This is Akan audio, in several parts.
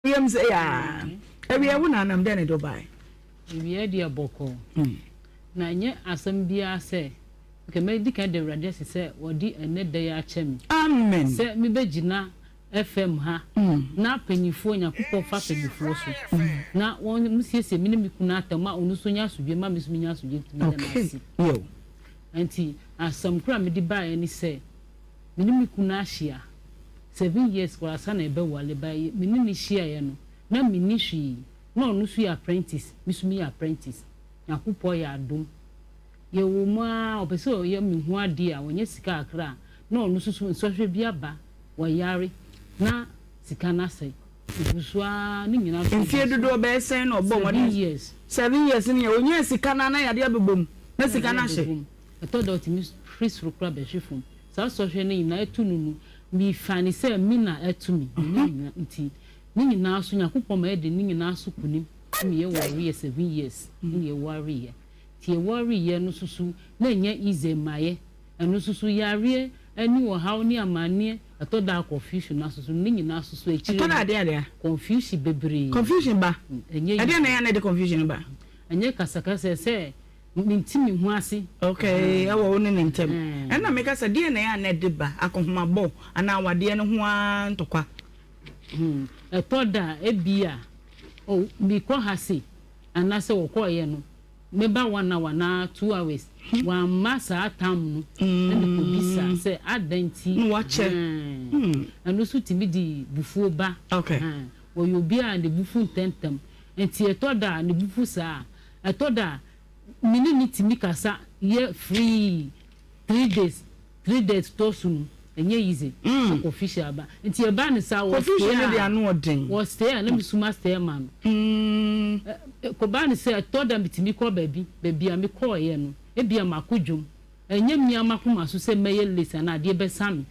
Yam sɛ yaa. Awia wo na anam dɛn na ɛde wo bae? Awia deɛ bɔkɔɔ. Na ɛnyɛ asɛm biara sɛ, okay, mɛdi kan da Awurade ase sɛ ɔde ɛnnɛ da yi akyɛ me. Amen. Sɛ mebɛgyina FM ha na panyifoɔ, Nyankopɔn fa panyifoɔ so na wɔn siesie me ne me kunu atam ma ɔno nso nya asodwe ma me nso menya asodwe nti meda no ase. Yo. Nti asɛm koro a mede baeɛ ne sɛ, Me ne me kunu ahyia 7 years koraa ansa na yɛbɛware but me ne no hyiaeɛ no na menni hwee na ɔno nso yɛ apprentice me nso meyɛ apprentice. Nyankopɔn yɛ adom yɛwɔ mu ara ɔpɛ sɛ ɔyɛ me ho adeɛ a ɔnya sika kakra a na ɔno nso so nsɔhwɛ bi aba ɔyare na sika no asɛe. Ɛgu so ara ne nyinaa nso Mfie dodoɔ bɛyɛ sɛn na ɔbɔɔ mmɔden? 7 years. 7 years no yɛ ɔnyaa sika no a na yadeɛ abɛbɔ mu na sika no ahye. Ɛtɔ da a ɔtumi firi soro koraa bɛhwe fam. Saa sɔhwɛ no nyinaa ɛto no no, mefa no sɛ me na ɛto me, me nyinaa nti. Ne nyinaa so, Nyankopɔn ma yɛde ne nyinaa so kunim na yɛwareeɛ, 7 years na yɛwareeɛ. Nti yɛwareeɛ no nso so, na ɛnyɛ easy mmaeɛ. Ɛno nso so, yareɛ ne ɔhaw ne amanneɛ, ɛtɔ da a confusion no aso so, ne nyinaa so so akyire Ɛtɔ da a deɛ adeɛ? Confusion bebree. Confusion ba? Ɛnyɛ Ɛdeɛn na ɛyɛ a na ɛde confusion no ba? Ɛnyɛ kasakasa, sɛ mente me ho ase. Okay, ɛwɔ wo ne ne ntam. Ɛna meka sɛ deɛ na ɛyɛ a na ɛde ba akɔhomabɔ anaa awadeɛ no ho ara ntɔkwa. Ɛtɔ da a ebia oh mekɔ ha sei anaasɛ wɔkɔeɛ no mɛba 1 hour anaa 2 hours wamma saa tam no na mekɔbisa sɛ adɛn nti. Na wakyɛ. Ɛno nso tumi de bufuo ba. Ɔyɛ obi a ne bo fu ntɛmntɛm nti ɛtɔ da a ne bo fu saa a ɛtɔ da a me ne no tumi kasa yɛ free 3 days, 3 days tɔ so no ɛnyɛ easy na confusion aba nti ɛba no saa wɔ Confusion stay no de a ano ɔden. Wɔ stay a na me suma stay ma no kɔba no sɛ ɛtɔ da metumi kɔ baabi baabi a mekɔɔyɛ no ebia mako dwom ɛnyɛ mmea makoma so sɛ mɛyɛ late anaa adeɛ bɛsa me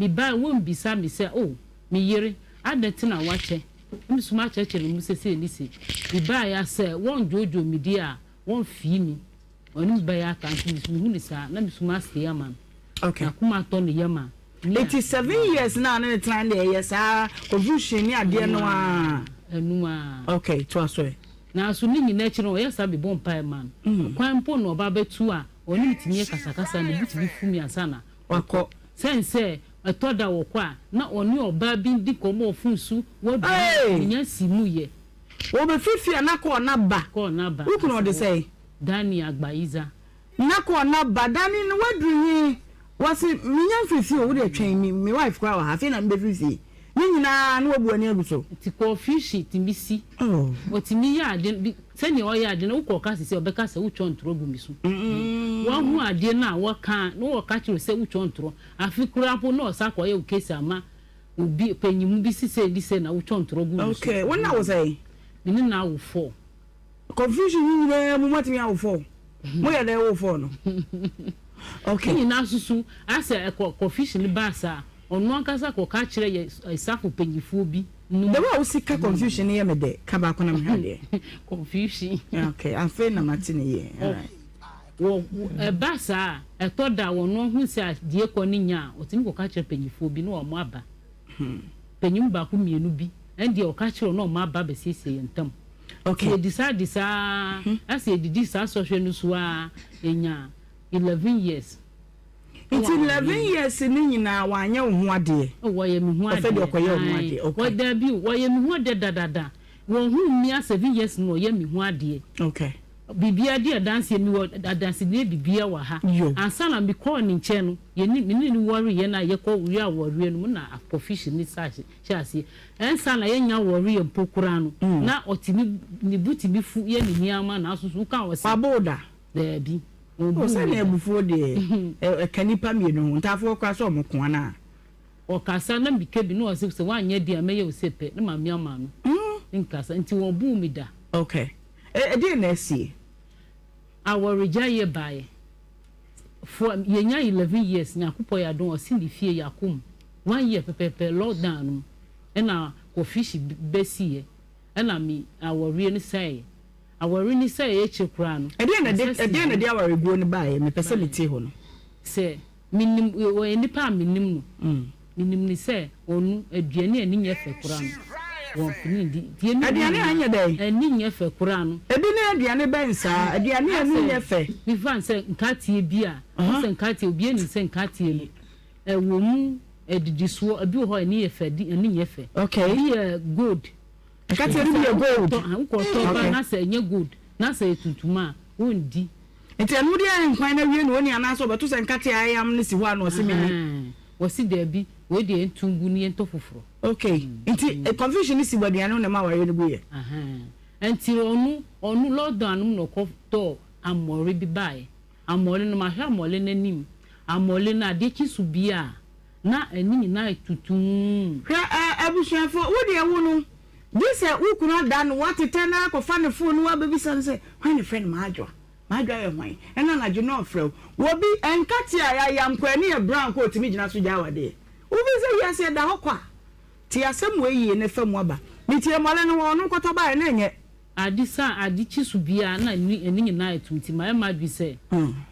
mebaa wɔmbisa me sɛ, oh, me yere, adɛn nti na wakyɛ me suma akyerɛkyerɛ no mu sɛ sei ne sei mebaeɛ a sɛ wɔndwoodwoo me di a wɔmfii mi ɔne me bɛyɛ aka nti mehu ne saa na mesuma stay ama no nakoma atɔ ne yam a. Eti 7 years na ne ne tena deɛ ɛyɛ saa confusion ne adeɛ no a. Ɛnu a. Okay, to aso ɛ. Nanso ne nyinaa akyi no ɔyɛ saa mebɔ mpaeɛ ma no kwan mpo na ɔba bɛtu a ɔne me tumi yɛ kasakasa ne bo tumi fu mi ansa na wakɔ. Sɛn sɛ ɛtɔ da wɔkɔ a na ɔne ɔbaa bi di nkɔmmɔ ɔfon so wadu nya si mu yɛ. Wɔbɛfiri fie a na kɔɔ na ba. Kɔɔ na ba. Wo kunu ɔde sɛn? Dani Agbayiza. Na kɔɔ na ba. Dani no waduru he? Wɔse menya mfiri fie o, wo deɛ twɛn me, me wife koraa wɔ ha, afei na mebɛfiri fie. Ne nyinaa na wabu ani agu so. Nti confusion tumi si. Ɔtumi yɛ ade bi, sɛnea ɔyɛ ade no wokɔ ɔka sisi a ɔbɛka sɛ wotwa ntorɔ gu me so. Wahu adeɛ no a wɔka na wɔka kyerɛ wo sɛ wotwa ntorɔ. Afe koraa mpo na ɔsan kɔyɛ wo case ama obi panyimu bi si sei ne sei na wotwa ntorɔ gu me so. Okay, wo na wo sɛn? Me ne no awo four. Confusion yi nyinaa mu moatumi awo four? Moyɛ dɛn woo four no? Okay. Ne nyinaa nso so asɛ ɛkɔ confusion no baa saa ɔno ankasa kɔka kyerɛ yɛ asafo mpanyinfoɔ bi nom. The way a wosi ka confusion no yɛ me dɛ, ka baako na mehwɛ adeɛ. Confusion. Okay, afei na mate ne yie. Alright. Wɔ ɛba saa a ɛtɔ da a wɔn ɔho sɛ adeɛ kɔ ne nya a ɔtumi kɔka kyerɛ mpanyinfoɔ bi na wɔn aba. Panyin baako mmienu bi ɛndeɛ ɔka kyerɛ wɔn na wɔn aba abɛsiesie yɛn ntam. Okay. Yɛdi saa di saa asɛ yɛdidi saa sɔhwɛ no so a yɛnya 11 years. Nti 11 years ne nyinaa wanyɛ wo ho adeɛ? Wɔyɛ me ho adeɛ. Ɔfɛ deɛ ɔkɔyɛ wo ho adeɛ. Okay. Wɔda bi wɔyɛ me ho adeɛ dadada. Wɔn ho mmea 7 years no wɔyɛ me ho adeɛ. Biribiara di adanseɛ, mi wɔ adansedie biribiara wɔ ha. Yo. Ansa na mi kɔɔ ne nkyɛn no, yɛne me ne no wɔre yɛn a yɛkɔ wie awɔreɛ no mu na confusion ne sa hyɛ aseɛ. Ɛnsa na yɛnya wɔreɛ mpo koraa no, na ɔtumi ne bo tumi fu yɛ ne nneɛma na asoso woka wɔ sɛ. Wabo da? Daabi. O sɛ na abufuo deɛ ɛka nipa mmienu ho ntaafoɔ koraa sɛ ɔmo ko anaa? Ɔkasa na mika bi na ɔsɛ sɛ wanyɛ deɛ a mɛyɛ wo sɛ pɛ na maame ama no. Nkasa nti wɔbuu mi da. Okay. Ɛdeɛn na asie? Awaregyaeɛ baeɛ. For yɛnya 11 years Nyankopɔn yɛ adom ɔsi ne fie yɛakɔ mu. One year pɛpɛɛpɛ lockdown no mu ɛna confusion bɛsiiɛ ɛna me awareɛ no sɛeɛ. Awareɛ no sɛeɛ akyire koraa no. Ɛdeɛn na ɛde ɛdeɛn na ɛde awareguo no baeɛ? Mepɛ sɛ metie hɔ no. Sɛ menim ɔyɛ nipa a menim no. Menim no sɛ ɔno aduane a ani nyɛ fɛ koraa no. Wɔmpene ndi. Nti yɛn Aduane a ɛnyɛ dɛn? Ani nyɛ fɛ koraa no. Ebi ne aduane bɛn saa? Aduane a ani nyɛ fɛ. Mefa no sɛ nkateɛ bi a, wohu sɛ nkateɛ, obiara nim sɛ nkateɛ no, ɛwɔ mu adidisoɔ, ebi wɔ hɔ a ani yɛ fɛ, ani nyɛ fɛ. Okay. Ebi yɛ gold. Nkateɛ no bi yɛ gold. Wokɔtɔ ba na sɛ ɛnyɛ gold, na sɛ ɛyɛ tuntum a, wondi. Nti ɛno wode ayɛ nkwan no awie na ɔnni anaasɛ ɔbɛto sɛ nkateɛ a ayam no si hɔ a na ɔse menni? Wɔse daabi, wei deɛ yɛnto ngu na yɛntɔ foforɔ. Ok, nti confusion no si wɔ aduane ho na ɛma awareɛ no guiɛ? Ahaa, nti ɔno, ɔno lockdown no mu na ɔkɔ tɔɔ amɔre bi baeɛ. Amɔre no, mahwɛ amɔre no anim, amɔre no adeɛ kye so bi a, na ani nyinaa ayɛ tutumm. Hwɛ ɛ, abusuafoɔ, wo deɛ wo no, gye sɛ wo kunu ada no, woatetɛ no ara kɔfa ne phone na woabɛbisa no sɛ, hwan na ɛfrɛ no Maadwoa? M'adwa yɛ hwan? Ɛna anadwo na ɔfrɛ wo. Wɔ bi, nkate a yɛayam kɔ ani yɛ brown kɔ ɔtumi gyina so gyaa w'adeɛ. Wo fi sɛ wiase ɛda hɔ kwa. Tie asɛm wei yie na fa mu aba. Me tie mmɔle no hɔ, ɔno kɔtɔ baeɛ na ɛnyɛ. Ade sa ade kye so biara na ani ani nyinaa ayɛ tum nti mayɛ m'adwene sɛ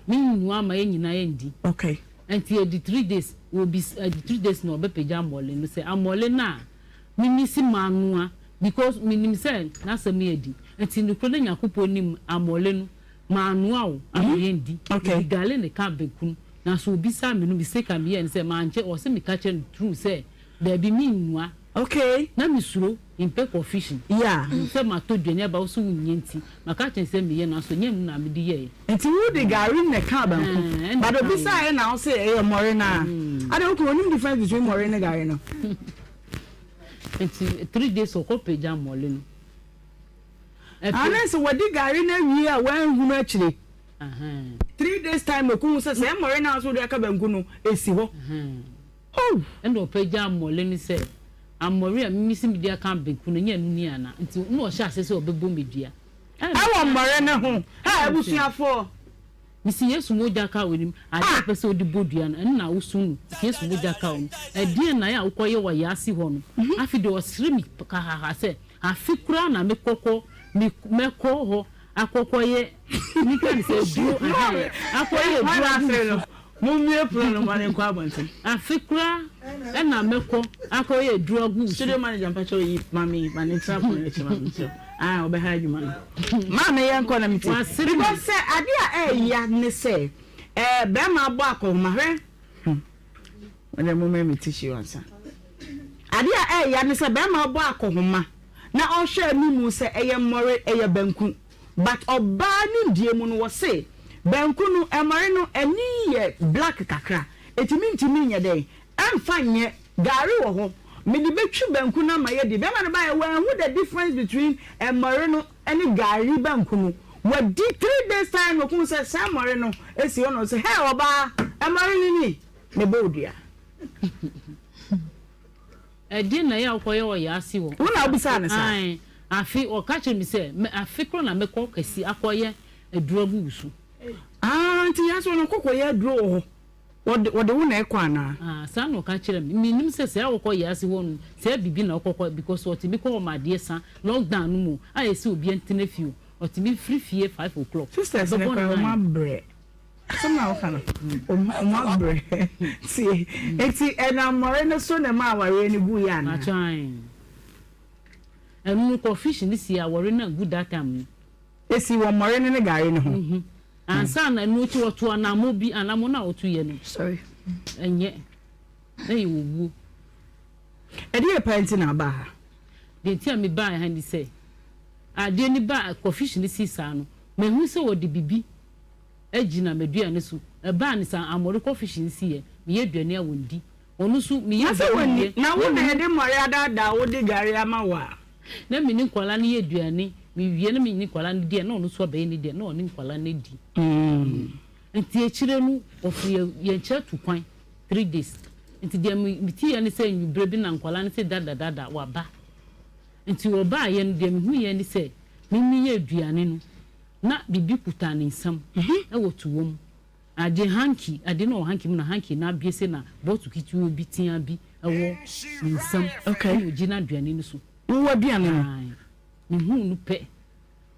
me nnoa ma yɛn nyinaa yɛndi. Okay. Nti ɛdi 3 days wɔbis ɛdi 3 days na ɔbɛpagya mmɔle no sɛ amɔle no a me misi manoa because menim sɛ n'asɛm yɛ di nti nokorɛ no Nyankopɔn nim amɔle no manoa o ama yɛndi. Mede gale na ɛka banku no nanso obisaa me no mistake a meyɛɛ ne sɛ mankyɛ ɔse meka kyerɛ no true sɛ daabi mennoa. Na mesuro mempɛ confusion. Menim sɛ matɔ aduane aba wo so wonyɛ nti maka akyerɛ no sɛ meyɛ nanso ɛnyɛ ɛno na mede yɛeɛ. Nti wo de gari na ɛkaa banku but obisaeɛ na wo se ɛyɛ mmɔre no a adɛn wo kunu onim difference between mmɔre ne gari no. Nti 3 days ɔkɔ pagya mmɔre no. Ane sɛ wadi gari no awie a wanhunu akyire 3 days time na ɔkɔhu sɛ sɛ mmɔre no a wo se wode aka banku no ɛsi hɔ. Oh! Ɛna ɔpagya mmɔre no sɛ amɔre a mimi se mede aka banku no ɛnyɛ ɛno ni anaa nti na ɔhyɛ aseɛ sɛ ɔbɛbɔ me dua. Ɛwɔ mmɔre no ho. Hɛ abusuafoɔ. Mese Yesu mogya ka w'anim. Adeɛ a wopɛ sɛ wode bɔ dua no, ɛno na woso no. Mese Yesu mogya ka w'anim. Ɛdeɛn na ayɛ a wokɔyɛ wɔ Ayaase hɔ no? Afei deɛ ɔsere me kahaha sɛ, afe koraa na mekɔkɔ, me, mɛkɔ hɔ akɔkɔyɛ, meka no sɛ aduro, ɛhɛn, akɔyɛ aduro agu nsu. Mommue pono no ma no nkɔ abɔnten. Afe koraa na mɛkɔ akɔyɛ aduro agu wo so. Studio manager mpakyɛw yi maame yi ma ne ntena pono no akyi ma me nkyerɛ ah ɔbɛha adwuma no. Maame yɛn kɔ na me ti. Because sɛ ade a ɛɛya ne sɛ ɛɛ bɛrima abɔ akɔnhoma hwɛ hmm wɔde mo mɛ me tissue ansa. Ade a ɛɛya ne sɛ bɛrima abɔ akɔnhoma na ɔhwɛ anim sɛ ɛyɛ mmɔre ɛyɛ banku. But ɔbaa nimdie mu no wɔse banku no ɛmɔre no ani yɛ black kakra eti mentumi nyɛ dɛn ɛmfa nyɛ gari wɔ hɔ mede bɛtwi banku no ama yɛadi bɛma no baeɛ wanhu the difference between ɛmɔre no ɛne gari banku no wadi 3 days time na ɔkuu sɛ saa ɛmɔre no esi hɔ na ɔse hɛɛ ɔbaa ɛmɔre no ni mebɔ wo dua. Ɛdeɛn na ɛyɛ a wokɔyɛ wɔ Yaasi hɔ? Wo na wobisaa no saa? Ae. Afe, ɔka kyerɛɛ me sɛ, mɛ, afe korɔ na mɛkɔ Kasi akɔyɛ aduro agu wo so. Ah, nti Yaasi hɔ no wokɔ kɔyɛ aduro wɔ hɔ? Wɔde, wɔde wo na ɛkɔ anaa? Ah, saa na ɔka kyerɛɛ me. Mennim sɛ saa wokɔ Yaasi hɔ no, saa biribi na wokɔ kɔ, because ɔtumi kɔ hɔ ma adeɛ sa, lockdown no mu, a ɛsɛ obiara ntena fie o, ɔtumi firi fie 5 o'clock, Sisters no ɔbɛbɔ koraa wɔn 9. abrɛ. Asɛm na woka no, wɔn abrɛ. Tie, enti ɛnam mmɔre no so na ɛma awareɛ no guiɛ anaa? Pakyɛ ae. Ɛno no kɔ fish no si awɔre no angu that time no. Esi wɔ mmɔre no ne gari no ho. Ansa na ɛno akyi wɔto anamɔ bi, anamɔ no a wɔto yɛ no. Sorry. Ɛnyɛ, na yɛ owuo. Ɛdeɛ paa nti na abaa ha? Deɛ nti a mebaa ha ni sɛ, adeɛ no baa, kɔ fish no si saa no, mahu sɛ wɔde bibi agyina m'aduane so. Ɛbaa no saa, amɔre kɔ fish no si yɛ, meyɛ aduane a wɔndi. Ɔno nso, meyɛ Na sɛ aduane wɔnni, wie. na wo na yɛde mmɔre adaadaa wo de gari ama wo a? Na me ne nkwadaa no yɛ aduane, mewie na me ne nkwadaa no di a, na ɔno nso abɛyɛ ne deɛ, na ɔne nkwadaa no adi. Nti akyire no, wɔfiri yɛn yɛn nkyɛn tu kwan 3 days. Nti deɛ me meteeɛ ne sɛ anwummerɛ bi na nkwadaa no se dada dada waba. Nti wɔbaeɛ no, deɛ mehuiɛ ne sɛ me meyɛ aduane no, na biribi kuta ne nsam wɔ toa mu. Ade hanky, ade no wɔ hanky mu na hanky no abue sei na bottle ketewa bi tea bi wɔ ne nsam ɛna ogyina aduane no so. Wowɔ aduane no? Ae. Mehuu no pɛ,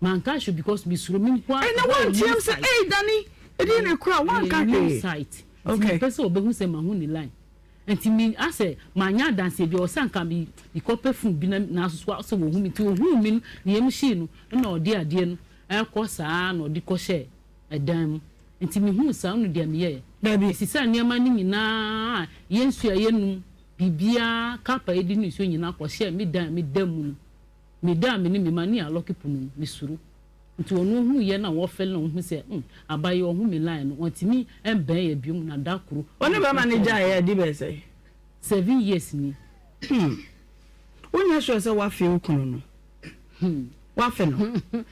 manka hwee because mesuro me nko ara. Ɛna woanteam sɛ ei Dani, ɛdeɛn na ɛkura wo? Woanka hwee? New site. Nti mempɛ sɛ ɔbɛhu sɛ mahu ne line. Nti me asɛ manyɛ adanseɛ biara, ɔsɛ anka me mekɔ pɛ phone bi na nanso so asɛ wɔhu me, nti ɔhuu me no ne yam hyee no ɛna ɔde adeɛ no ɛkɔ saa na ɔde kɔ hyɛɛ ɛdan mu, nti mehuu saa no deɛ meyɛɛ, Dabi. mesesaa nneɛma no nyinaa, yɛn nsuo a yɛnum, biribiara, cup a yɛde nom nsuo nyinaa kɔ hyɛɛ me dan a meda mu no, meda a me ne me mma ne yɛalɔke pono mu, mesuro. Nti ɔno ohuu yɛ na wɔfɛle na ohuu sɛ hmm abayewa ɔhu me line no ɔntumi mbɛn yɛ biom na da koro Wo ne ɔna bɛrima no ɔkɔɔ gyaeɛ adi bɛyɛ sɛn? 7 years ni. Wonyɛ sure sɛ woafe wo kunu no? Hmm. Woafe no?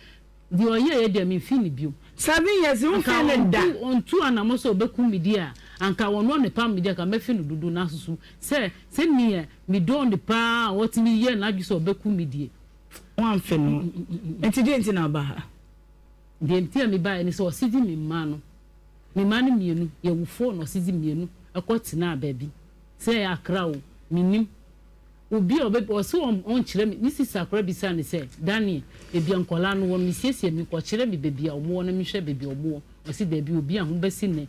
Deɛ ɔyɛeɛ deɛ memfi no biom. 7 years Anka womfee no da? ɔntu ɔntu anamɔ sɛ ɔbɛkum me deɛ a, anka ɔno ne pam me deɛ anka mɛfe no dodo nanso so sɛ sɛdeɛ medɔ no paa a ɔtumi yɛ n'adwene sɛ ɔbɛkum me deɛ. Woamfe no nti deɛ nti na woba ha? Deɛ nti a mebaeɛ ne sɛ ɔse gye me mma no, me mma no mmienu, yɛwo four na ɔse gye mmienu kɔ tenaa baabi, sɛ ɛyɛ Accra o, mennim. Obi a ɔbɛ, ɔse ɔnkyerɛ me, ne sista koraa bisaa no sɛ, Daniel, baabi a nkwadaa no wɔ no, mesiesie me, kɔkyerɛ me baabi a wɔwɔ na menhwɛ baabi a wɔwɔ. Ɔse daabi, obi a ho bɛsi nnɛ,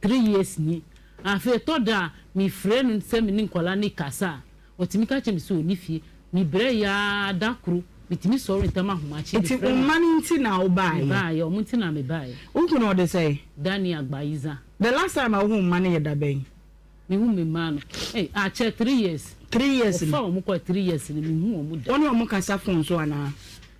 3 years ni. Afei ɛtɔ da a, mefrɛ no sɛ me ne nkwadaa no rekasa a, Ɔtumi ka kyerɛ me sɛ ɔnni fie. Mebrɛ yɛ ara da koro metumi sɔre ntɛm ahomakye Nti mefrɛ wo no. mma no nti na wobaeɛ? Mebaeɛ, wɔn nti na mebaeɛ. Wo kunu ɔde sɛn? Danny Agbayiza. The last time a wohuu wo mma no yɛ da bɛn? Mehu me mma no, ei, akyɛ 3 years. 3 years ni? Wɔfaa wɔn kɔɛ 3 years ni, menhuu wɔn da. Wo ne wɔn kasa phone so anaa?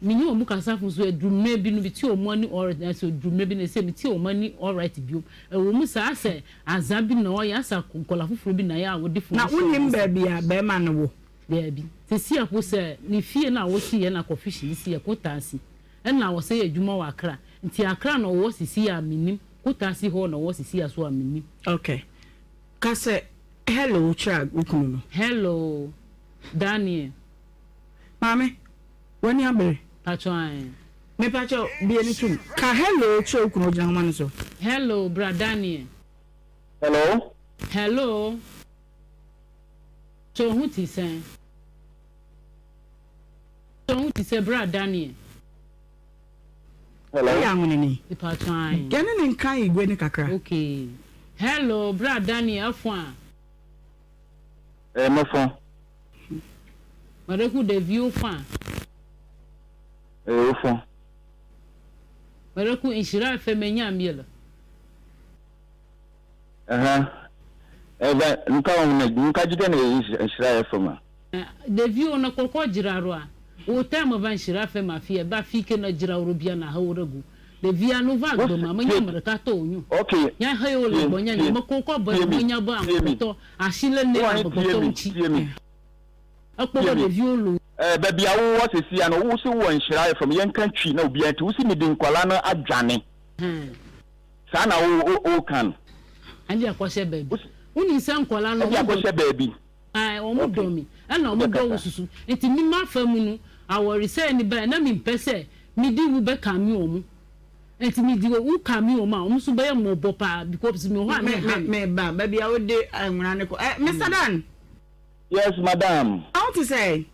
Me ne wɔn kasa phone so, ɛduru mmerɛ bi no mete wɔn ani alright, nanso ɛduru mmerɛ bi no ɛsɛ mete wɔn ani alright bio. Ɛwɔ mu saa sɛ Adza bi na ɔyɛ asa nkɔla foforɔ bi na yɛ a wɔde fon Na hyɛ wɔn wonnim nsa. baabi a barima no wɔ? Daabi. Sɛsi a po sɛ ne fie no a wɔsi yɛ na kɔfihyi no si yɛ Kotasi ɛna ɔsɛ yɛ adwuma wɔ Accra nti Accra na ɔwɔ sisi a mennim Kotasi hɔ na ɔwɔ sisi a so a mennim. Ok. Ka sɛ hello kyerɛ wo kunu no. Hello Daniel. Maame, w'ani abere? Pakyɛ ae. Mepakyɛw, bue no tom. Ka hello kyerɛ wo kunu, ogyina nhoma no so. Hello, Bra Daniel. Hello. Hello. Kyɛ wo ho te sɛn? Kyɛ wo ho te sɛ Bra Daniel. Hello. Woyɛ anwonani. Mepakyɛw ae. Yɛne no nka igwe no kakra. Okay. Hello, Bra Daniel, ɛfo a? Eh, mɛfo. Mɛrɛku ɖeviwo fã. Ee, wofo. Mɛrɛku nhyira efe menya miel. Ɛhã. Ɛbɛ, nka wɔn na, nka gyidɛ na nhyira efe ma. Ɖeviwo ne kɔkɔ dzra ɖoa, wo time va nhyira efe ma fi eba fi ke ne dzra wo ɖo bia na he wo ɖe go. Ɖevia no va gbe ma menye ame ɖeka tɔ wonyo. Okay. Nya he wo le gbɔ nye nye me kɔ kɔ be menya be amegbetɔ asi le ne amegbetɔ ŋuti. Ekpɔ be ɖeviwo lo. Eh, baabi a wowɔ sesia no, wo se wowɔ Nhyira FM, yɛnka Twi na obiara nti, wo se mede nkwadaa no adwane. Saa na wo, wo, woka no. Ɛde akɔhyɛ baabi. Wonim sɛ nkwadaa no, Ɛde akɔhyɛ baabi. Ae, wɔn dɔ me, ɛna wɔn dɔ wo soso. Nti me m'afa mu no, awaresɛe no bae, na mempɛ sɛ mede wo bɛkame wɔn. Nti mede wo kame wɔn a, wɔn nso bɛyɛ mmɔbɔ paa, because mewɔ hɔ a na ɛha me. Me, me ba, baabi a wode nwera no kɔ. Eh, Mister Dan. Yes madam. Na wo te sɛn?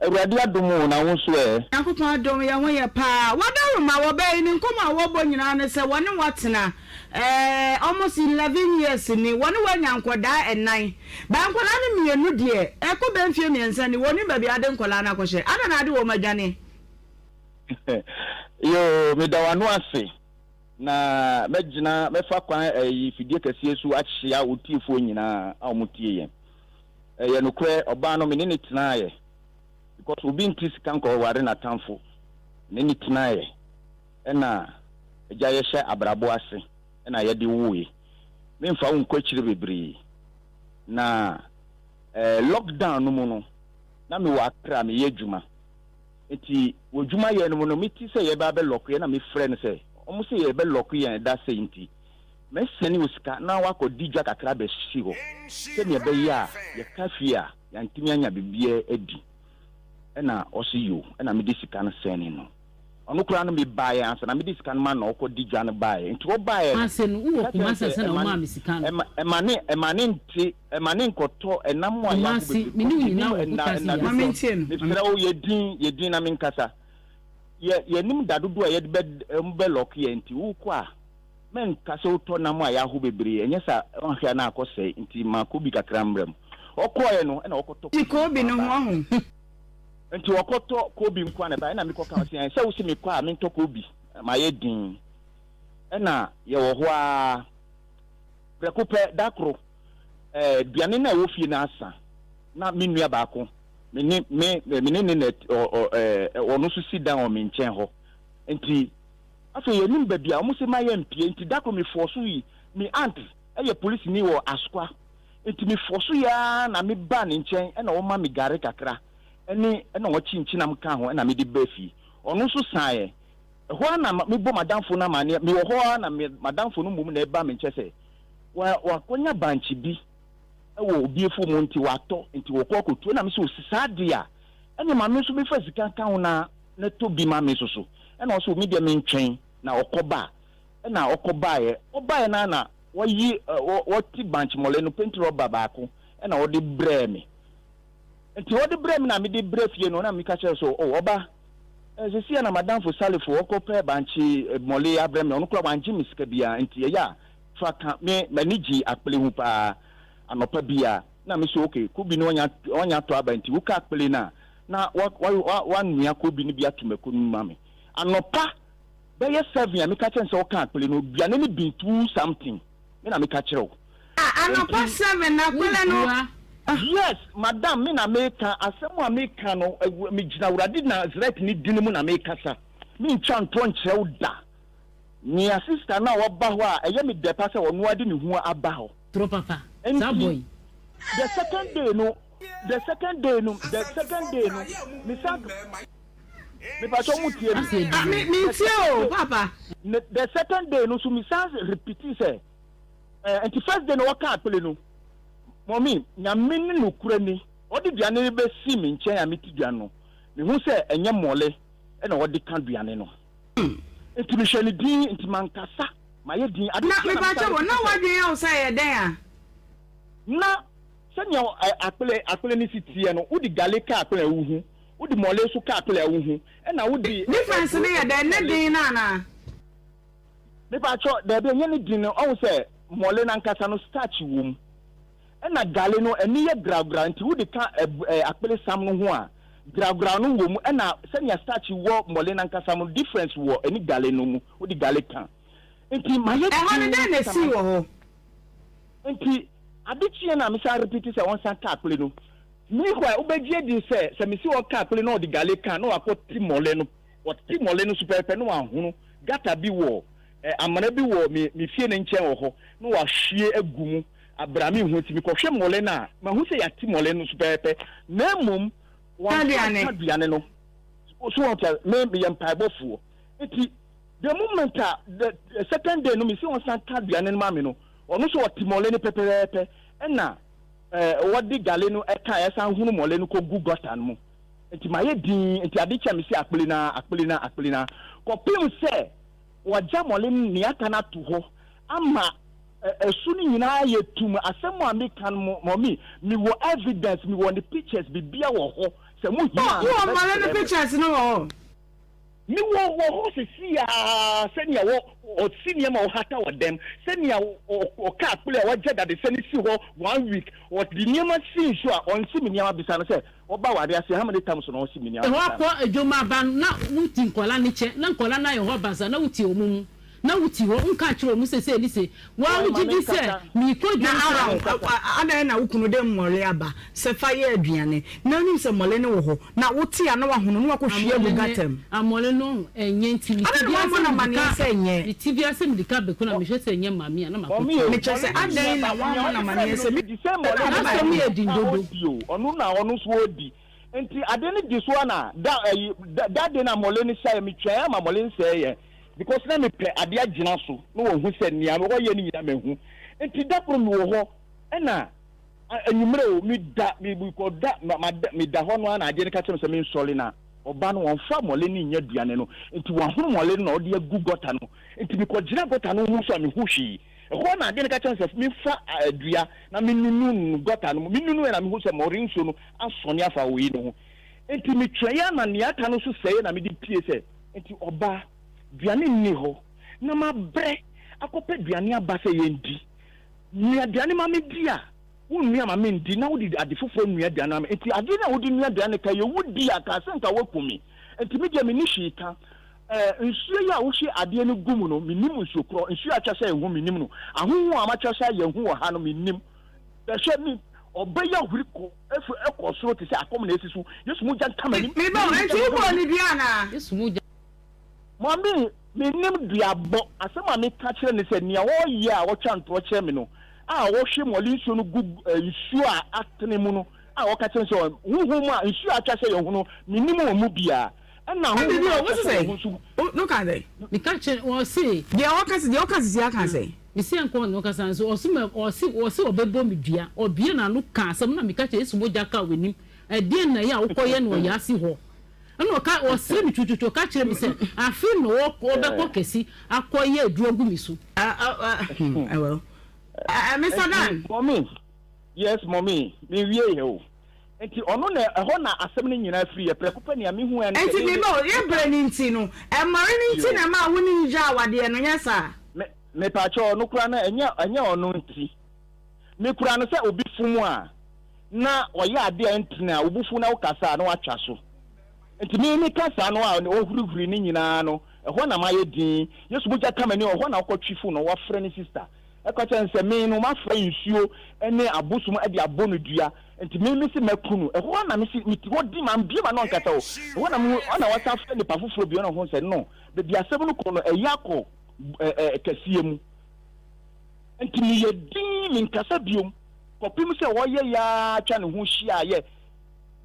Awurade adom o, na wo nso ɛ? Nyankopɔn adom, yɛn ho yɛ paa. W'adaworoma, wɔ bɛ yi ne nkɔmmɔ a wɔbɔ nyinaa ne sɛ wɔne wo atena eh, almost 11 years ni, wɔne wo anya nkɔdaa ɛnan. But nkɔdaa no mmienu deɛ, ɛkɔ bɛ mfie mmiɛnsa ni, wɔnnim baabi a ade nkɔdaa no akɔhyɛ. Adɛn na ade wɔn adwane? Yoo, meda w'ano ase, na mɛgyina, mɛfa kwan ɛyi fidie kɛseɛ so akyea wo tiefoɔ nyinaa a wɔn tie yɛn. Ɛyɛ nokorɛ, ɔbaa no me ne no tenaeɛ because obi nte sika nkɔware n'atamfo. Me ne no tenaeɛ ɛna agya yɛhyɛ abrabɔ ase ɛna yɛde woe. Memfa wo nkɔ akyire bebree na eh, lockdown no mu no na mewɔ Accra meyɛ adwuma. Nti wɔ adwuma yɛ no mu no mete sɛ yɛbɛ abɛ lock yɛn na mefrɛ no sɛ wɔn sɛ yɛbɛ lock yɛn da sei nti Mɛsɛne wo sika na woakɔ di dwa kakra abɛsi hɔ sɛnea ɛbɛyɛ a yɛka fie a yɛantumi anya biribiara adi. Ɛna ɔse yo, ɛna mede sika no sɛne no. Ɔno koraa no mebaeɛ ansa na mede sika no ma no na ɔkɔ di dwa no baeɛ. Nti ɔbaeɛ no, Kumase no, wowɔ meka kyerɛɛ no Kumase sɛ ansa na ɛma womaa me sika no. ɛma ɛma ne ɛma ne nte ɛma ne nkɔtɔ ɛnam a yɛaho Kumase, bebree me ne because wo nyinaa yɛnim wɔ nna Kutase nna yɛ Ma dodoɔ. mentie no. Ma Mesrɛ wo yɛ din yɛ din na menkasa. Yɛ yɛnim da dodoɔ a yɛde bɛ wɔn bɛ lock yɛn nti wokɔ a. Mɛnka sɛ wotɔ nam a yɛaho bebree, ɛnyɛ saa a woanhwɛ a na akɔsɛe, nti ma kobi kakra mmra mu. Ɔkɔeɛ no, ɛna ɔkɔtɔ Gye kobi nko kobi ara no ho baeɛ. ɔho. Nti ɔkɔtɔ kobi nko ara na ɛbaeɛ. Ɛna mekɔka, ɔse ɛn, sɛ wose mekɔ a mentɔ kobi, mayɛ dinn. Ɛna yɛwɔ hɔ ara, prɛko pɛ, da koro, ɛɛ, aduane no a ɛwɔ fie no asa. Na me nua baako, me ne, me, me ne ne na, ɔ, ɔ, ɛɛ, ɔno nso si dan wɔ me nkyɛn hɔ. Nti Afei yɛnnim baabi a wɔse ma yɛmpue nti da koro me fɔɔso yi, me aunt yɛ polisini wɔ Asokwa nti me fɔɔso yi ara na me baa ne nkyɛn ɛna ɔma me gare kakra ɛne ɛna ɔkye nkyenam kaa ho ɛna mede baa fie. Ɔno nso saeɛ. Ɛhɔ ara na me bɔ m'adamfo no amaneɛ, mewɔ hɔ ara na me m'adamfo no mmom na ɛba me nkyɛn sɛ wa wakɔnya bankye bi wɔ obi afuo mu nti watɔ nti wɔkɔ akɔtu ɛna me sɛ osi saa deɛ a ɛne ma me nso mefa sika nka ho na na tɔ bi ma me nso so. Ɛna ɔse me deɛ mentwɛn na ɔkɔ ba a. Ɛna ɔkɔ baeɛ. Ɔbaeɛ no ara na wayi wɔte bankye mɔle no penti rɔba baako ɛna ɔde brɛɛ me. Nti ɔde brɛɛ me na mede brɛ fie no na meka kyerɛ so oh ɔba sɛsi a na madamfo Salifo ɔkɔ pɛ bankye mɔle abrɛ me ɔno koraa wangye me sika biara nti ɛyɛ a fa ka me m'ani gye akpele ho paa anɔpa biara na me so okay kubi no ɔnya ɔnya tɔ aba nti woka akpele no a na wanoa kobi no bi ato mako no mu ma me. Anɔpa bɛyɛ 7 a meka kyerɛ no sɛ ɔka akpele no, aduane no been two something. Me na meka kyerɛ wo. Ah, anɔpa Nti 7 na akpele no. Yes, madam, me na meka. Asɛm a meka no, megyina Awurade Nasaret ne din mu na mekasa. Mentwa ntorɔ nkyerɛ wo da. Nea sister no a waba hɔ a ɛyɛ me dɛ pa sɛ ɔno ara de ne ho aba hɔ. Toro papa, saa boy Nti, yi. the second day no, the second day no, the second day no, me san, me pa kyɛw mo tie me. Ah, me me The tie second o, day, papa. ne, the second day no so me san repeat sɛ, eh, nti first day no wɔka akpele no, mɔmi, nyame ne nokura ni, ɔde duane no bɛsi me nkyɛn a mete duane no, mehu sɛ ɛnyɛ mɔle ɛna ɔde ka duane no. Nti mehwɛ no din, nti mankasa, mayɛ din. Ade Na kyeɛ na mepa mesan kyɛw, repeat na sɛ. w'adwene yɛ wo sɛ ɛyɛ dɛn a? Na sɛnea akpele akpele no si teɛ no, wode gale ka akpele a wuhu, wode mmɔle nso ka akpele a wuhu, ɛnna wode Difference no aburo yɛ dɛn? Ne mmɔle. den no anaa? Mepakyɛw, dabi, ɛnyɛ ne den no. Ɔhu sɛ mmɔle no ankasa no, starch wom. Ɛnna gale no, ani yɛ graw-graw, nti wode ka akpele sam no ho a, graw-graw no wɔ mu. Ɛnna sɛnea starch wɔ mmɔle no ankasa mu no, difference wɔ ɛne gale no mu, wode gale ka. Nti mayɛ Ɛhɔ no, dinn dɛn na sɛ esii ma. wɔ hɔ? Nti ade kyeeɛ no a mesan repeat sɛ ɔnsan ka akpele no. Meanwhile wobɛgye adi sɛ sɛ mese ɔnka akpele na ɔde gale ka a na wakɔ te mɔle no. Ɔte mɔle no so pɛpɛpɛ na wahono gutter bi wɔ eh, amena bi wɔ me me fie no nkyɛn wɔ hɔ na wahwie agu mu abrɛ a menhu. Nti mekɔhwɛ mɔle no a mahu sɛ yɛate mɔle no so pɛpɛpɛ na mmom wamfa Aduane. anka aduane no. So wɔn te me meyɛ mpaebɔfoɔ nti The moment a the second day no mesi ɔnsan ka aduane no ma me no, ɔno nso ɔte mɔle no pɛpɛɛpɛ ɛna ɛɛ wɔde gale no ɛka ɛsan hunu mɔle no kɔ gu gɔta no mu. Nti mayɛ dinn, nti ade kye a mesi akpele na akpele na akpele na kɔpem sɛ wɔagya mɔle no nea aka no ato hɔ ama ɛso no nyinaa ayɛ tum. Asɛm a meka no mɔmi mewɔ evidence, mewɔ ne pictures, bibia wɔ hɔ sɛ mo hia Oh, a wowɔ mɔle no mebɛkyerɛ mo. pictures no wɔ hɔ? Me wɔ wɔ hɔ sesei ara sɛnea wɔ ɔsi nneɛma a ɔhata wɔ dɛm, sɛnea ɔ ɔka akpele a wagya dadesɛn no si hɔ one week, ɔde nneɛma si nsu a ɔnsi me nneɛma bisa no sɛ ɔba aware ase how many times na ɔsi me nneɛma Hɔ bisa no. akɔ adwom aba no na wo ti nkɔla no kyɛ na nkɔla no ayɛ hɔ basaa na wo ti ɔmo mu na wo ti hɔ nka nkyerɛ ɔmo sɛ sei ne sei wo ara Ɔe wo ma gye di sɛ menkasa. meekɔ Na dwom saa. Aaron, Menkasa. adɛn na wo kunu de mmɔre aba sɛ fa yɛ aduane, na wonim sɛ mmɔre no wɔ hɔ, na wote a na wahono na wakɔhwie agu Amɔle ne gata mu? amɔle no ɛnyɛ nti me ti Adɛn na biara woammɔ sɛ no mede amanneɛ ka sɛ ɛnyɛ? me ti biara sɛ mede ka bɛku na mehwɛ sɛ ɛnyɛ maame a na makɔtu. Mɔmi o, Mekyerɛ sɛ, mɔle no adɛn nua na ba, nea woammɔ no ɔde brɛ amanneɛ me sɛ no me the same na mɔle no ade na baeɛ? N'asɛm yɛ den ɔka dodo. ɔdi o, ɔno na ɔno nso ɔdi. Nti ade no di so a na da ayi da that day na mɔle no sɛeɛ, metwɛn ama mɔle no sɛeɛ because na mepɛ ade agyina so na wɔhu sɛ nea ɔyɛ no nyinaa mahu. Nti da koro mewɔ hɔ ɛna anwummerɛ o, meda mekɔda mada meda hɔ no ara na adeɛ no ka kyerɛ me sɛ mensɔre na ɔba no ɔmfa mɔle no nyɛ aduane no nti wahono mɔle no na ɔde agu gɔta no nti mekɔgyina gɔta no ho so a mehu hwee. Ɛhɔ na adeɛ no ka kyerɛ me sɛ memfa dua na menunu no gɔta no mu. Menunuiɛ na mehu sɛ mmɔre nsuo no asɔne afa wei no ho. Enti metwɛeɛ ara na nea aka no nso sɛeɛ na mede pue sɛ, Enti ɔbaa, duane nni hɔ na mabrɛ. akɔpɛ aduane aba sɛ yɛndi. Noa aduane ma me di a, wonnua ma mendi na wode ade foforɔ nua aduane ma me. Nti adeɛ no a wode nua aduane no ka yɛ wodi a, ka sɛ nka woaku me. Nti me deɛ menni hwee ka. Ɛɛ, nsuo yi a wohwie adeɛ no gu mu no, mennim nsuo korɔ. Nsuo a atwa sɛ ɛho, mennim no. Ahonhom a wɔatwa sɛ ayɛ hu wɔ ha no, mennim. Bɛhwɛ me, ɔbɛ yi ahuri kɔ, efi ɛkɔ soro te sɛ akɔm na esi so. Yesu mogya nka m'anim. Me ba o, enti wobɔɔ no dua anaa? Yesu mogya. Maame, mennim duabɔ. Asɛm a meka kyerɛ no sɛ, nea ɔreyɛ a ɔtwa ntorɔ kyerɛ me no, a ɔhwie mmɔle nsuo no gu nsuo a atene mu no, a ɔka kyerɛ me sɛ, honhom a nsuo a atwa sɛ yɛn ho no, mennim wɔn mu biara. Ɛnna honhom a atwa sɛ yɛn ho nso. Woka sɛ? Meka kyerɛ, ɔse. Deɛ ɔka sɛ, deɛ ɔka sisi aka sɛ. Mese ɛnkɔ ɔne ɔkasa nso, ɔse mɛ, ɔse, ɔse ɔbɛbɔ me dua. Ɔbue n'ano ka asɛm na meka kyerɛ Yesu mogya ka w'anim. Ɛdeɛn na ɛyɛ a wokɔyɛ no wɔ Yaasi hɔ? Ɛna ɔka, ɔsere me tututu, ɔka kyerɛ me sɛ, afei na ɔbɛkɔ kɛse akɔyɛ aduro agu me so. Well, Mister Dan. Mommy, yes mommy, me wie yɛ o. Nti ɔno na ɛhɔ na asɛm no nyinaa firi yɛ prɛko pɛ nea mehu ɛne sɛ. Nti me ba o, yɛ brɛ no nti no, ɛmmɔre no nti na ɛmaa wo ne no gyaa awadeɛ no, nyɛ saa? Me, mepaakyɛw ɔno koraa no ɛnyɛ, ɛnyɛ ɔno nti. Me kura no sɛ obi fom a na ɔyɛ ade a ɛntene a, wo bo fu na wokasa a na watwa so. Nti me meka saa no a ɔhurihuri ne nyinaa no, ɛhɔ na mayɛ dinn. Yesu mogya ka m'ani, ɛhɔ na ɔkɔtwe fon no, wafrɛ ne sista ɛka kyerɛ no sɛ me no mafra nsuo ne abosom de abɔ no dua, nti me mese mɛku no. Ɛhɔ ara na mese mete hɔ dinn, mambue m'ano ankasa o. Ɛhɔ na mehu, ɛna wasan afrɛ nipa foforɔ bio na ɔhu sɛ no, baabi asɛm no kɔ no ɛyɛ akɔ kɛseɛ mu. Enti meyɛ dinn, menkasa biom, kɔpem sɛ ɔyɛ yɛ ara twa ne ho hyiaeɛ.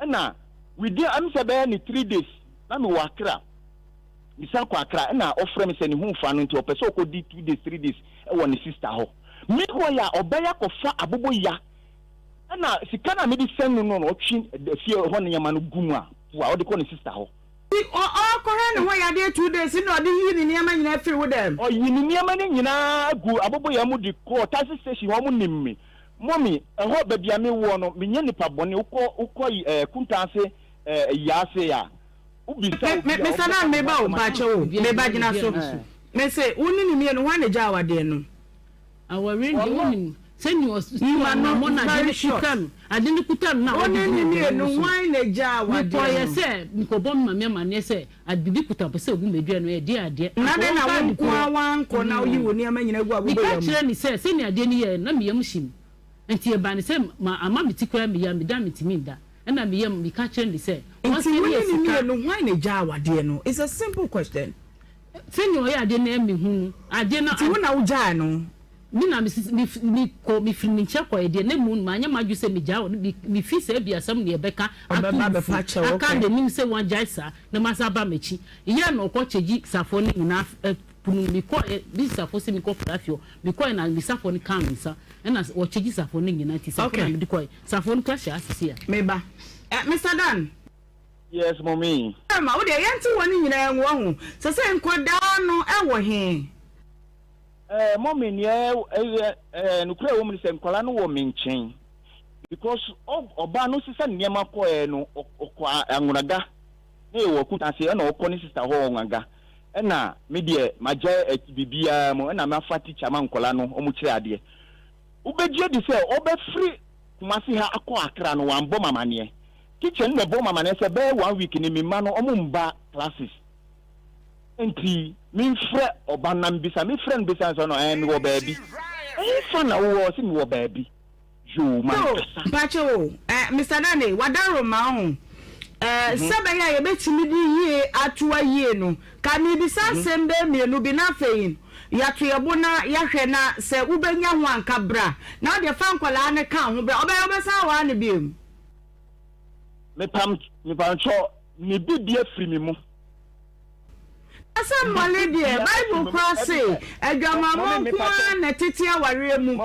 Ɛna within, ɛm sɛ bɛyɛ ne 3 days, na mewɔ Accra. Mesan kɔ Accra, ɛna ɔfrɛ me sɛ ne ho mfa no nti ɔpɛ sɛ ɔkɔdi 2 days, 3 days ɛwɔ ne sister hɔ. Meanwhile a ɔbɛyɛ akɔfa aboboya, ɛna sika no a mede sɛn no no na ɔtwe fie hɔ nneɛma no gu mu a, pua, ɔde kɔ ne sister hɔ. Nti ɔɔkɔhwɛ ne ho yadeɛ 2 days na ɔde yii ne nneɛma nyinaa firi wo dɛm? Ɔyii ne nneɛma no nyinaa guu aboboyaa mu de kɔɔ taxi station hɔ, wɔn nim me. Mummy, ɛhɔ baabi a me woɔ no, menyɛ nipa bɔne, wokɔ wokɔ ɛɛ Kuntanse ɛɛ Ayiase a, wobisa obi a, Me ɔbɛka Salam me ho meba o, asɛm akyerɛ mpakyɛw o, meba gyina so. Mese wo ne ne mmienu hwan na egyaa awadeɛ no? Awareɛ deɛ Ɔno wonim sɛnea ɔsi Yi ma no anammɔn a ade very no short. kuta no, ade no kuta no na Wo ɔde ne gyina ne dua no mmienu so. hwan na egyaa awadeɛ Mekɔeɛ no? sɛ mekɔbɔ me maame amanneɛ sɛ ade biribi kuta pɛ sɛ ɔgu m'aduane no, ɛdeɛn adeɛ? Na Anka dɛn na ɔmfa wo ade nko ara korɔ. woankɔ na woyi wo nneɛma nyinaa gu Meka aboboyaa mu? kyerɛɛ no sɛ sɛnea adeɛ no yɛeɛ no, na me yam hye me. Enti ɛbaa no sɛ ma ama me ti koraa meyam, meda a mentumi nda. Ɛnna me yam, meka kyerɛɛ no sɛ Nti ɔnsɛne wo ne yɛ ne sika. mmienu hwan na egyaa awadeɛ no? It's a simple question. Sɛnea ɔyɛ adeɛ no ɛyɛ me hu no, adeɛ no. Nti wo na wogyae no? Me na me me me kɔ me firi ne nkyɛn kɔɛ deɛ na mmom no manyɛ m'adwene sɛ megyae ɔno me me fi sɛ ebia asɛm na yɛbɛka ato Ɔbɛba me fu abɛpa kyɛw aka okay. n'anim sɛ wagyae saa na masan aba m'akyi yɛ na ɔkɔ kyɛgyi safoɔ no nyinaa pono mu mekɔɛ bi safoɔ sɛ mekɔ fra fie hɔ mekɔɛ na me safoɔ no kaa me nsa ɛna ɔkyɛgyi safoɔ no nyinaa nti safoɔ na Okay. mede kɔɛ safoɔ no kora hyɛ asese a. Meba. Eh, Mister Dan. Yes mommy. Ma wo deɛ yɛnte wɔn nyinaa ngu wahu sɛsɛ nkwadaa no ɛwɔ he. Eh mommy neɛ ɛyɛ eh nokorɛ ɛwɔ mu ne sɛ nkwadaa no wɔ me nkyɛn because ɔbaa no sesa ne nneɛma kɔɛ no ɔkɔ Anwonaga na yɛwɔ Akutase ɛna ɔkɔ ne sister hɔ wɔ Anwonaga ɛna me deɛ magyae biribiara mu ɛna mafa teacher ma nkwadaa no wɔn kyerɛ adeɛ wobɛgye adi sɛ ɔbɛfiri Kumasi ha akɔ Accra no wambɔ me amaneɛ Teacher no na ɛbɔɔ me amaneɛ sɛ bɛyɛ one week ni me mma no ɔmo mba classes nti menfrɛ ɔba no na mebisa, me frɛ no bisa no sɛ ɔno ɛɛ mewɔ baabi. Ɛhefa na wowɔ? Ɔse mewɔ baabi. Yoo Yoo, mankasa. mpakyɛw o, eh, Mister Dane, wadaroma ho, eh, sɛ bɛyɛ a yɛbɛtumi de yie atoa yie no, ka merebisa asɛm bɛyɛ mmienu bi na afei no, yɛato yɛn bo na yɛahwɛ na sɛ wobɛnya ho a nka bra, na wodeɛ fa nkwadaa no ka ho bra, ɔbɛyɛ wobɛsan awaa no biom. Mepam mepamkyɛw ne bibia firi me mu. Na sɛ mmɔle deɛ, Bible koraa se adwamammɔ nko ara na ɛtete awareɛ mu.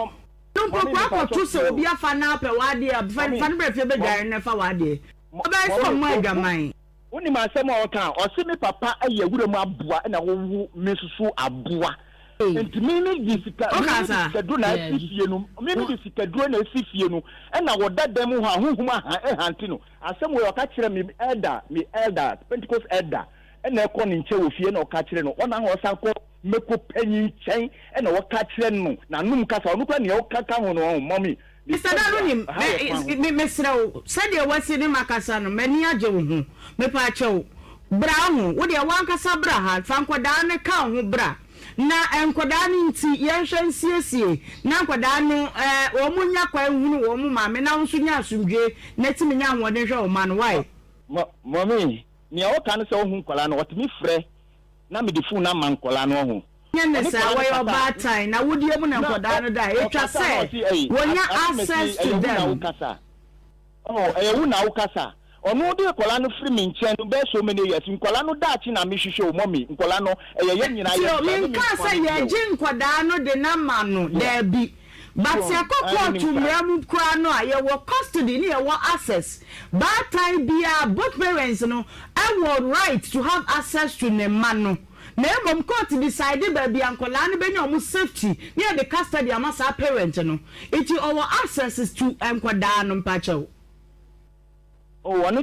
No mpo kɔ akɔto sɛ obi afa na apɛ w'adeɛ a, fa no bra fie bɛdware no na fa w'adeɛ. Ɔbɛyɛ sɛ ɔmmɔ adwaman. Wonim asɛm a ɔka a? Ɔse me papa yɛ wuram aboa na wowo me nso so aboa. Nti me me de sika me me de sikaduro na asi fie no me me de sikaduro na asi fie no ɛna wɔda dan mu hɔ a honhom aha ɛhante no. Asɛm wei ɔka kyerɛ me elder me elder Pentecost elder ɛna ɛkɔ ne nkyɛn wɔ fie ɛna ɔka kyerɛ no ɔna ɔsan kɔ. Meko panyin nkyɛn ɛna wɔka kyerɛ no n'anom kasa, ɔno koraa nea ɔka ka ho no, ɔho mummy. Mister Dan wonim, me, me, mesrɛ wo, sɛdeɛ woasi ne makasa no, m'ani agye wo ho. Mepaakyɛw, bra ho, wo deɛ w'ankasa bra ha, fa nkwadaa no ka wo ho bra. Na nkwadaa no nti, yɛnhwɛ nsiesie, na nkwadaa no, eh, wɔn nya kwan nhunu wɔn maame, na wo nso nya asomdwoe, na tumi nya ahoɔden hwɛ wo mma no, why? Mummy, nea ɔka ne sɛ ɔhu nkwadaa no, ɔtumi frɛ na mede phone no ama nkwadaa no, ɔho. Nyɛ ne saa, wɔyɛ ɔbaatan, na wodeɛ mu na nkwadaa no da a, ɛtwa sɛ wɔnya access to them. Oh, ɛyɛ wo na wokasa. Ɔno de nkwadaa no firi me nkyɛn no bɛyɛ so many years. Nkwadaa no daakye na mehwehwɛ o, mummy. Nkwadaa no, ɛyɛ yɛn nyinaa yɛ dea, ɛnyɛ me nko Menkaa ara sɛ me dea o. yɛgye nkwadaa no de no ama no, daabi. But sɛ ɛkɔ kɔɔto mmara mu koraa no a, yɛwɔ custody ne yɛwɔ access. Baatan biara, both parents no wɔ right to have access to ne mma no. Na mmom court decide baabi a nkwadaa no bɛnya wɔn safety ne yɛde custody ama saa parent no. Nti ɔwɔ access to nkwadaa no mpakyɛw. Oh, ɔno.